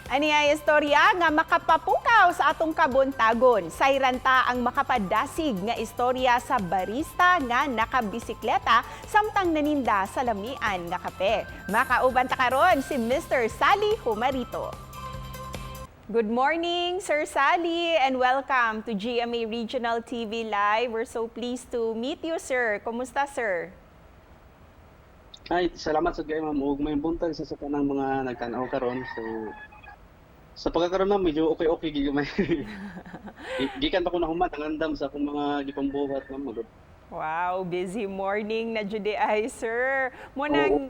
Ani ay istorya nga makapapukaw sa atong kabuntagon. Sayran ta ang makapadasig nga istorya sa barista nga nakabisikleta samtang naninda sa lamian nga kape. Makauban ta karon si Mr. Sally Humarito. Good morning, Sir Sally, and welcome to GMA Regional TV Live. We're so pleased to meet you, sir. Kumusta, sir? Ay, salamat sad kaayo, ma'am, ug maayong buntag sa tanang mga nagtan-aw karon. So sa pagkakaroon, ma'am, medyo okay-okay gid gamay. Gikan pa ko nahuman ang andam sa akong mga gipambuhat, ma'am. Wow, busy morning na jud ay, sir. Mo nang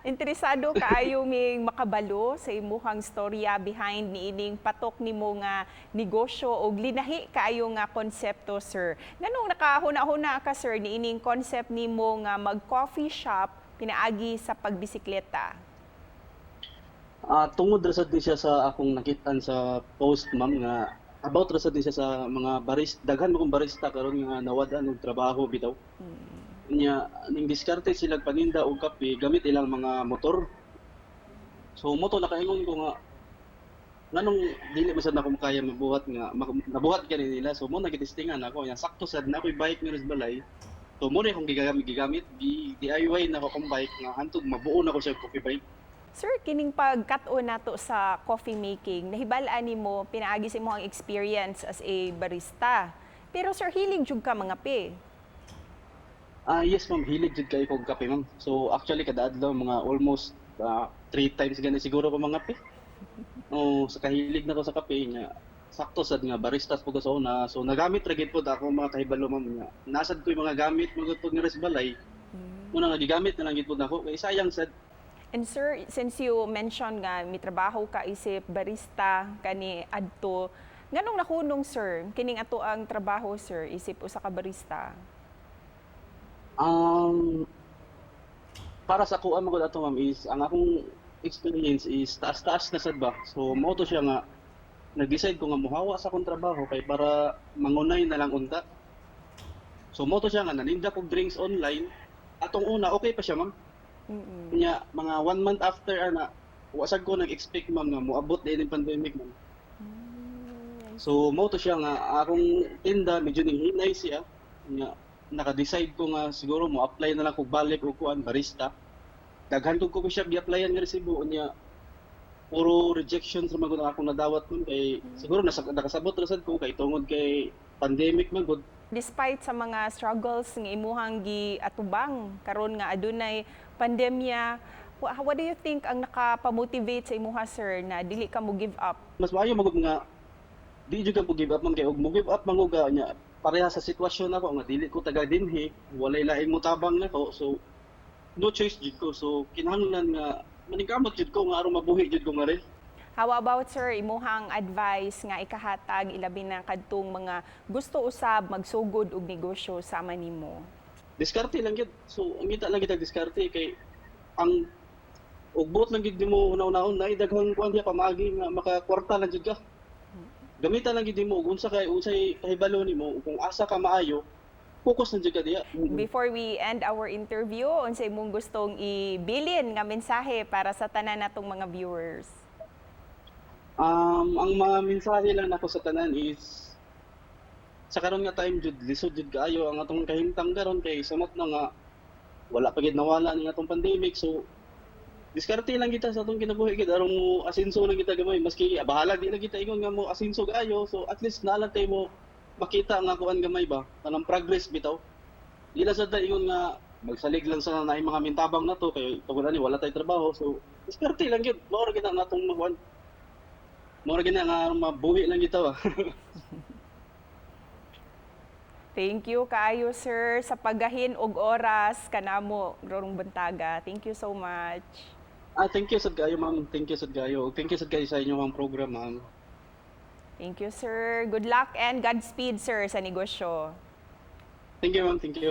interesado kaayo ming makabalo sa imuhang storya behind niining patok nimo nga negosyo og linahi kaayo nga konsepto, sir. Nganong nakahuna-huna ka, sir, niining concept nimo nga mag coffee shop pinaagi sa pagbisikleta? Ah, tungod ra sad ni siya sa akong nakitaan sa post, ma'am, nga about ra sad ni siya sa mga barista. Daghan mo kong barista karon nga nawad-an og trabaho bitaw. Nya ning diskarte sila paninda og kape gamit ilang mga motor. So mo to nakaingon ko nga nganong dili man sad nako makaya mabuhat nga nabuhat kani nila. So mo nagitestingan ako nya sakto sad na ako'y bike nga sa balay. So mo na akong gigamit gi DIY na ako akong bike nga hantod mabuo na ko siya coffee bike. Sir, kining pagkat-on nato sa coffee making, nahibal-an nimo pinaagi sa imong experience as a barista. Pero sir, hilig jud ka mangape? Ah, yes ma'am, hilig jud kaayo kog kape, ma'am. So actually kada adlaw mga almost three times gani siguro ko mangape. Oh, sa kahilig na ko sa kape nya sakto sad nga baristas po ko sa una. So nagamit ra gid pod ako mga kahibalo, ma'am, nga. Nasad ko yung mga gamit mga pud nga sa balay. Muna nga gigamit na lang gid pod nako kay sayang sad. And sir, since you mentioned nga mitrabaho ka isip barista kani adto, nganong nahunong, sir, kining ato ang trabaho, sir, isip usa ka barista? Para sa kuan man gud ato, ma'am, is ang akong experience is taas-taas na sad ba. So mao to siya nga nag-decide ko nga muhawa sa akong trabaho kay para mangunay na lang unta. So mao to siya nga naninda kog drinks online. Atong una okay pa siya, ma'am. Nya mga one month after ana, wa sad ko nag-expect, ma'am, nga moabot din ang pandemic, ma'am. So mao to siya nga akong tinda medyo ning hinay siya. Nga naka-decide ko nga siguro mo apply na lang kog balik og kuan barista. Daghan kog coffee shop gi-applyan nga resibo unya puro rejections ra man gud ang akong nadawat nun kay siguro nasa nakasabot ra sad ko kay tungod kay pandemic man gud. Despite sa mga struggles nga imuhang giatubang karon nga adunay pandemya, what do you think ang nakapamotivate sa imuha, sir, na dili ka mo give up? Mas maayo magud nga di jud ka mo give up, man, kay og mo give up man gud ka nya pareha sa sitwasyon nako nga dili ko taga dinhi, walay laing motabang nako, so no choice jud ko. So kinahanglan nga maningkamot jud ko nga aron mabuhi jud ko nga rin. How about, sir, imuhang advice nga ikahatag ilabi na kadtong mga gusto usab magsugod og negosyo sama nimo? Diskarte lang gyud. So ang kita lang kita diskarte kay ang og buot lang gyud nimo una-unahon na daghang kuan diya pamaagi nga makakwarta lang jud ka. Gamitan lang gyud nimo og unsa kay unsay kahibalo nimo. Kung asa ka maayo, focus lang jud ka diya. Before we end our interview, unsay imong gustong ibilin nga mensahe para sa tanan natong mga viewers? Ang mga mensahe lang nako sa tanan is sa karon nga time jud lisod jud kaayo ang atong kahimtang karon kay samot na nga wala pa gid nawala ning atong pandemic. So diskarte lang kita sa atong kinabuhi gid aron mo asinso lang kita gamay, maski bahala di lang kita ingon nga mo asinso kaayo. So at least naa lang tay mo makita nga kuan gamay ba, kanang progress bitaw. Di lang sad ta ingon nga magsalig lang sa naay mga mintabang na to kay tungod ani wala tay trabaho. So diskarte lang gyud, mao ra gid ang atong makuan, mao ra gid na nga mabuhi lang kita ba. Thank you kaayo, sir, sa paggahin og oras kanamo karong buntaga. Thank you so much. Ah, thank you sad kaayo, ma'am. Thank you sad kaayo. Thank you sad kaayo sa inyong program, ma'am. Thank you, sir. Good luck and Godspeed, sir, sa negosyo. Thank you, ma'am. Thank you.